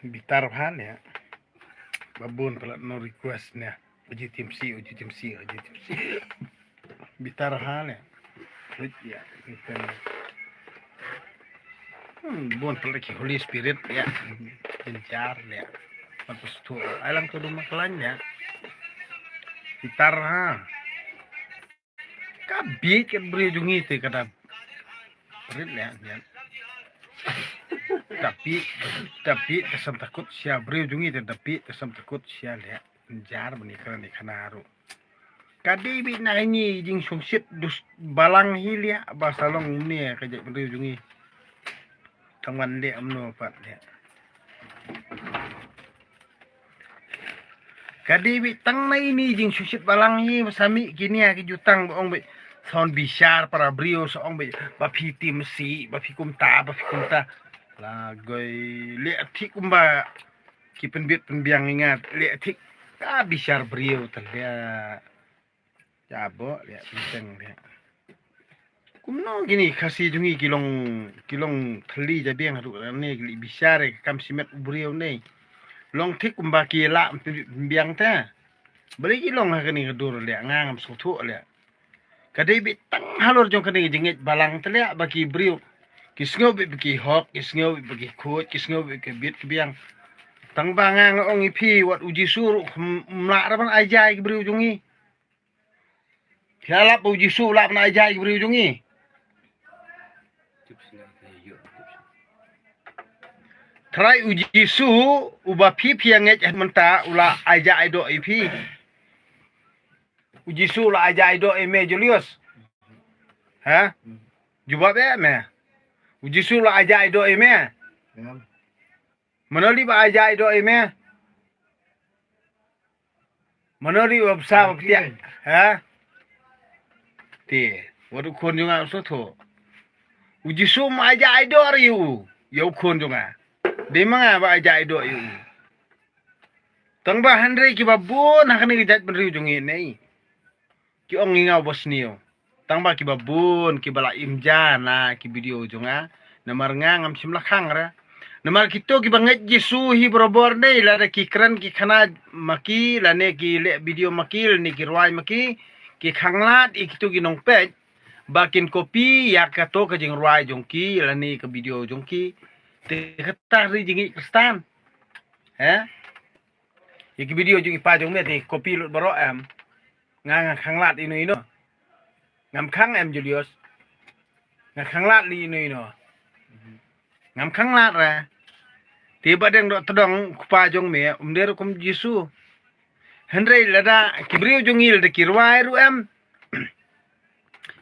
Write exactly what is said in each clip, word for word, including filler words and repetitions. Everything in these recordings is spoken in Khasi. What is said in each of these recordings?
Bitar bha ne. Ba bun palat no request ne. Uji timsi, uji timsi, uji timsi. Bitar bha ne. Lut ya. Hmm, bun palat ki Holy Spirit ya. Jinjar ya. Matu stu. Ai lang tu duma kelan ya. Bitar ha. Ka bit ka briew jong ngi te ka dang. Rit leh nyan. Ka bit, ka bit ka sam takut sia briew jong ngi te da bit ka sam takut sia leh. Njar bani kran ni khana ruh. Ka dei bit na ngi jingshongshit dus balang hi leh ba sa long ne ka jait briew jong ngi. Tang wan leh amno pat leh. Ka dei bit tang na ini jingshongshit balang hi ba sa mih kine ki jutang ba ong bit. Son bishar para briew sa ong bit ba phi timsi, ba phi kumta, ba phi kumta. La goi leh thik kumba ki pynbit pynbiang ngat leh thik ka bishar briew ta leh. Jabo leh teng leh. Kumno kini Khasi jong ngi ki long, ki long thylli jabieng haduh ne ki leh bishar ka kam simet u briew ne. Long thik kumba ki lah pynbit pynbiang ta. Bali ki long ha kani ka dur leh nga ngam sngewthuh leh. Ka dei bit tang halor jong kani ka jingngeit balang te leh ba ki briew. Ki sngew bit ba ki hok, ki sngew bit ba ki khuid, ki sngew bit ki bit ki biang. Tang ba nga nga ong ïa phi wat u Jisu ruh kum mlah ra ban ai jai ki briew jong ngi. Phi lap ba u Jisu lap na ai jai ki briew jong ngi. Trai u Jisu uba phi phi ngeit mynta u la ai jai ai doh ïa phi. U Jisu la ai jai ai doh ïa me Julius. Ha? Jubab ïa me. U Jisu la ai jai ai doh ïa me. Mano li ba ai jai ai doh ïa me. Mano li ba bsa ba ptiak. Ha? Te, wat u khun jong nga u sngewthuh. U Jisu ma ai jai ai doh ïa u. Ïa u khun jong nga. Dei ma nga ba ai jai ai doh ïa u. Tang ba hynrei kiba bun ha kane ka jaitbynriew jong ngi ne. Ki ong ïa nga u ba sniew. Tang ba kiba bun kiba la im ja na ki video jong nga. Namar nga ngam shym la khang re. Namar kito kiba ngeit Jisu hi barabor ne lada ki kren ki khana ma ki lane ki leh video ma ki lane ki rwai ma ki. Ki khanglad ïa kito ki nongpeit. Ba kin copy ïa kato ka jingrwai jong ki lane ka video jong ki. Te kata ri jingngeit Khristan. He? Ïa ki video jong i pa jong me te copy lut baroh em. Nga nga khanglad ino ino. Ngam khang em Julius. Nga khanglad li ino ino. Ngam khanglad re. Te ba deng doh tdong u kpa jong me um dei rukom Jisu. Hynrei lada ki briew jong ngi lada ki rwai ruh em.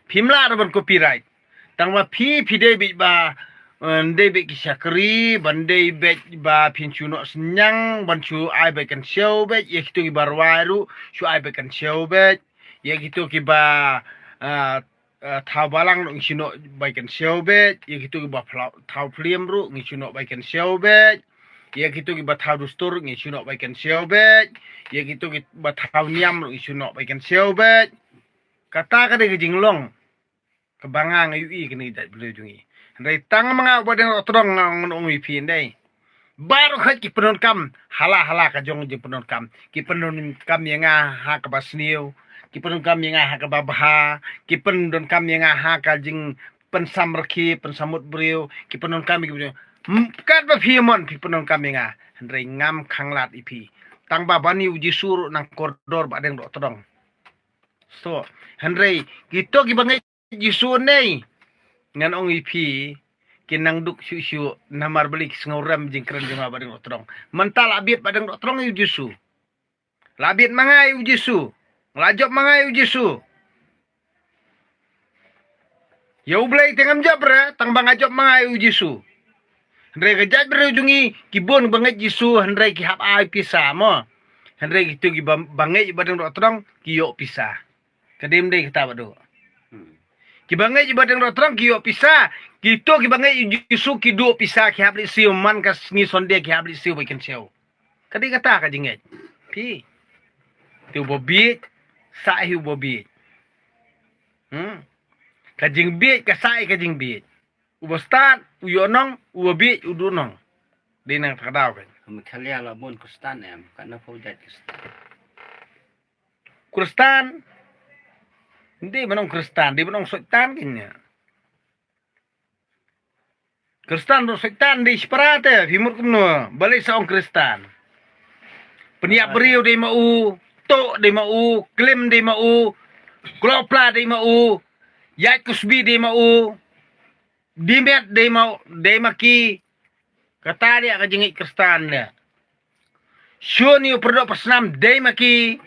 Phim lah ruh ban copyright. Tang ba phi phi dei bit ba, eh, dei bit ki shakri ban dei bit ba phin shu noh synñiang ban shu ai bit kan siew bit ïa kito kiba rwai ruh shu ai bit kan siew bit ïa kito kiba, ah, ah, thaw balang ruh ngi shu noh bit kan siew bit ïa kito kiba phlaw thaw phlim ruh ngi shu noh bit kan siew bit ïa kito kiba thaw dustur ruh ngi shu noh bit kan siew bit ïa kito kiba thaw niam ruh ngi shu noh bit kan siew bit. Kata ka dei ka jinglong kaba nga nga ïohi kane ka jaitbynriew jong ngi. Hynrei tang ma nga uba dang doh tdong nga ong ong ïa phi hynrei. Baroh khoit ki pyndonkam hala hala ka jong jingpyndonkam. Ki pyndonkam ïa nga ha kaba sniew. Ki pyndonkam ïa nga ha kaba bha. Ki pyndonkam ïa nga ha ka jingpynsamrkhie, pynsamut briew. Ki pyndonkam ïa ki briew. Hmm, katba phi mon phi pyndonkam ïa nga. Hynrei ngam khanglad ïa phi. Tang ba ban ïa u Jisu ruh nang kordor ba dang doh tdong. So, hynrei kito kiba ngeit Jisu ne. Ngan ong ïa phi kin nang duk shuh shuh namar bali ki sngewrem jingkren jong nga ba dang doh tdong. Mynta la bit ba dang doh tdong ïa u Jisu. La bit ma nga ïa u Jisu. La jop ma nga ïa u Jisu. Ïa u Blei te ngam jop re tang ba nga jop ma nga ïa u Jisu. Hynrei ka jaitbynriew jong ngi ki bun ba ngeit Jisu hynrei ki hap ai pisa mo. Hynrei kito kiba ngeit ba dang doh tdong ki ïoh pisa. Ka dei ym dei kata ba dei. Kiba ngeit ba dang doh tdong ki ïoh pisa. Kito kiba ngeit Jisu ki duh pisa ki hap leit siew man ka sngi Sunday ki hap leit siew bad kan siew. Ka dei kata ka jingngeit. Phi. Te uba bieit sa hi uba bieit. Hmm. Ka jingbieit ka sa hi ka jingbieit. Uba stad u ïoh nong, uba bieit u duh nong. Dei nang ta ka daw kan. Meghalaya la bun Kristan em, katno phew jait Kristan. Kristan. Dei ban ong Kristan, dei ban ong Soitan kine. Kristan bad Soitan dei shipara te, phi mut kumno, balei sa ong Kristan. Pynïap briew dei ma u, tuh dei ma u, klim dei ma u, klopla dei ma u, ïaid kusbi dei ma u, dimet dei ma, dei ma ki. Kata dei ka jingïeit Kristan dei. Shun ïa u pyrdoh pyrsnam dei ma ki.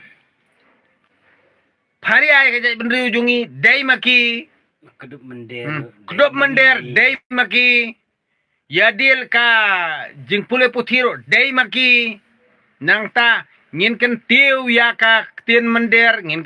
Phari ai ka jaitbynriew jong ngi dei ma ki. Kdup mynder. Hmm. Kdup mynder dei ma ki. Ïa dil ka jingpule puthi ruh dei ma ki. Nangta ngin kyntiew ïa ka ktien mynder, ngin